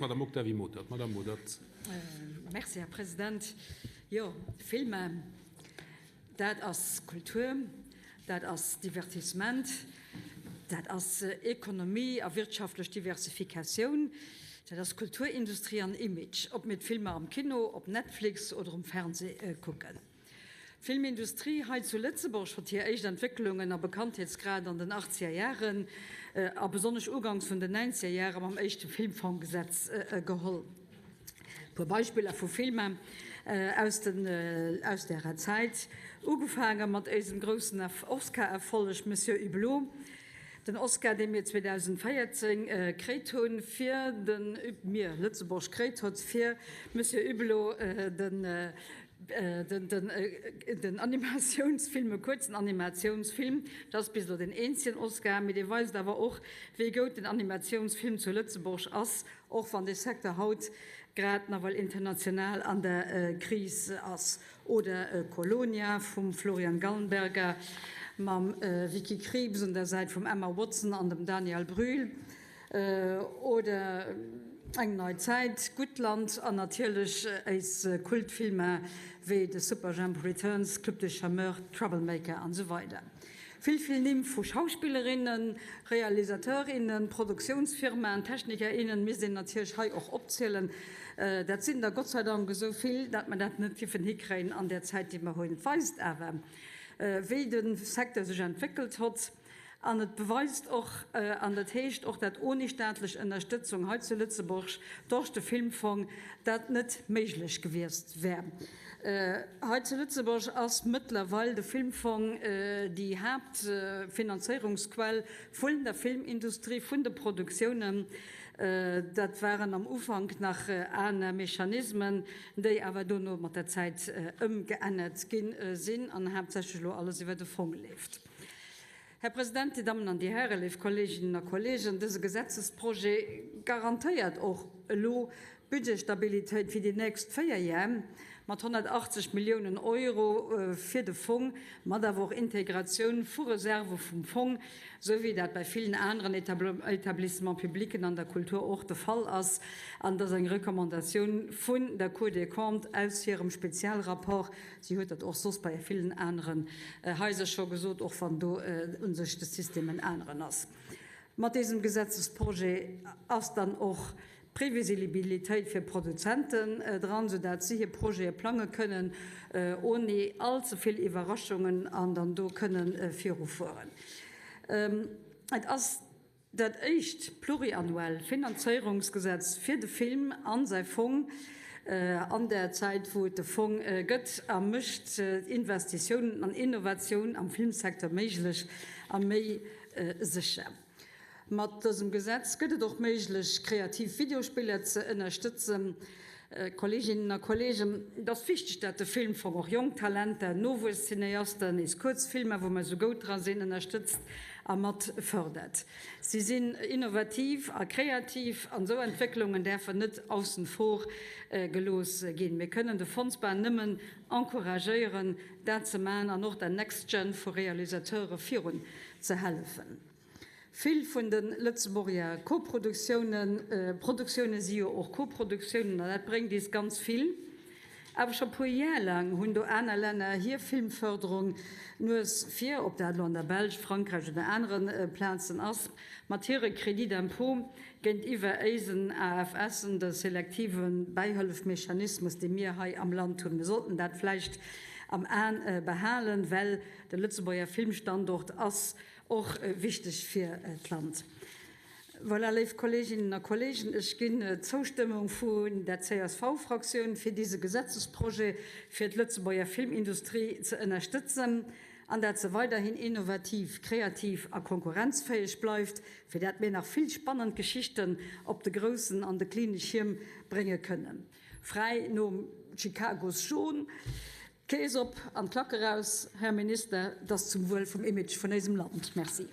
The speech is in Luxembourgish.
d'Madame Octavie Modert. Madame Modert. Merci, Här President. Jo, Filmer, dat ass Kultur, dat ass Divertissement, dat ass Ekonomie a wirtschaftlech Diversifikatioun, dat ass Kulturindustrie an Image, ob mir d'Filmer am Kino, op Netflix oder um Fernseh kucken. D'Filmindustrie hei zu Lëtzebuerg huet hir éischt Entwécklungen a Bekanntheetsgrad an den achtzeger Jaren a besonnesch uganks vun den neinzeger Jare mam éischte Filmfonggesetz geholl. E puer Beispiller vu Filmer aus aus därer Zäit, ugefaange mat éisem groussen Oscar-Erfolleg Monsieur Hublot, den Oscar dee mir 2014 kréit hunn fir den, mir, Lëtzebuerg kréit huet fir Monsieur Hublot, den Den Animatiounsfilm, e kuerzen Animatiounsfilm, dat ass bis elo deen eenzegen Oscar, mee dee weist awer och, wéi goud den Animatiounsfilm zu Lëtzebuerg ass, och wann dee Secteur haut grad nawell international an der Kris ass. Oder Kolonia vum Florian Gallenberger mam Vicky Krieps un der Säit vum Emma Watson an dem Daniel Brühl. Oder Eng nei Zäit, Guttland an natierlech éis Kultfilmer wéi The Superjhemp Returns, Club des Charmeurs, Troublemaker an esou weider. Vill, vill Nimm vu Schauspillerinnen, Realisateurinnen, Produktiounsfirmaen, Technikerinnen misst een natierlech hei och opzielen. Dat sinn der gottseidank esou vill, dat mer dat net giffen hikréien an där Zäit, déi mer hunn. Et weist awer, wéi de Secteur sech entwéckelt hott. An et beweist och, an dat heescht och, dat oni staatlech Ënnerstëtzung hei zu Lëtzebuerg dorch de Filmfong dat net méiglech gewiesst wär. Hei zu Lëtzebuerg ass mëttlerweil de Filmfong déi Haaptfinanzéierungsquell vun der Filmindustrie, vun de Produktiounen. Dat waren am Ufank nach aner Mechanismen, déi awer dono mat der Zäit ëmgeännert gi sinn an haaptsächlech elo alles iwwer de Fong leeft. Här President, Dir Dammen an Dir Hären, léif Kolleeginnen a Kolleegen, dëse Gesetzesprojet garantéiert och elo d'Budgetstabilitéit fir déi nächst 4 Jar mat 180 Milliounen Euro fir de Fong, mat awer och Integratioun vu Reserve vum Fong, esou wéi dat bei villen aneren Établissements publics an der Kultur och de Fall ass. An et ass eng Recommandatioun vun der Cour des Comptes aus hirem Spezialrapport, Si huet dat och soss bei villen aneren Haiser scho gesot, och wann do u sech de System en aneren ass. Mat désem Gesetzesprojet ass dann och Previsibilitéit fir d'Produzenten dran, soudat si hir Projete plange kënnen, oni all ze vill Iwwerraschungen, an dann do kënnen virufueren. Et ass. Dat éischt pluriannuell Finanzéierungsgesetz fir de Film an säi Fong an der Zäit wou et de Fong gëtt a mécht Investitiounen an Innovatioun am Filmsecteur méiglech a méi sécher. Mat dësem Gesetz gëtt et och méiglech kreativ Videospiller ze ënnerstëtzen. Kolleeginnen a Kolleegen, et ass wichteg, dat de Filmfong och jonk Talenter, Nowuesscineasten, nees Kuerzfilmer, wou mer esou goud dra sinn, ënnerstëtzt a mat fërdert. Si sinn innovativ a kreativ an esou Entwécklungen däerfen net aussen vor gelooss ginn. Mir kënnen de Fonds bal nëmmen encouragéieren, dat ze maachen an och der Next Gen vu Realisateure virun ze hellefen. Vill vun de Lëtzebuerger Koproduktiounen, Produktioune si jo och Koproduktiounen, an dat bréngt eis ganz vill. Awer scho puer Jar laang hunn do aner Länner hir Filmförderung d'Nues vir, ob dat elo an der Belsch, Frankräich oder anere Plazen ass, mat hire Crédit d'impôt géintiwwer éisen AFSen, de selektive Bäihëllefmechanismus, dee mir hei am Land hunn. Mir sollten dat vläicht am Aen behalen, well de Lëtzebuerger Filmstandort ass Och wichteg fir d'Land. Voilà, léif Kolleeginnen a Kolleegen, ech ginn d'Zoustëmmung vun der CSV-Fraktioun fir dise Gesetzesprojet, fir d'Lëtzebuerger Filmindustrie ze ënnerstëtzen an dat se weiderhin innovativ, kreativ a konkurrenzfäeg bleift, fir dat mir nach vill spannend Geschichten op de groussen an de kline Schierm brénge kënnen. Fräi nom Chicagos John. D'Keess op an d'Klack eraus, Här Minister, et ass zum Wuel vum Image vun éisem Land. Merci.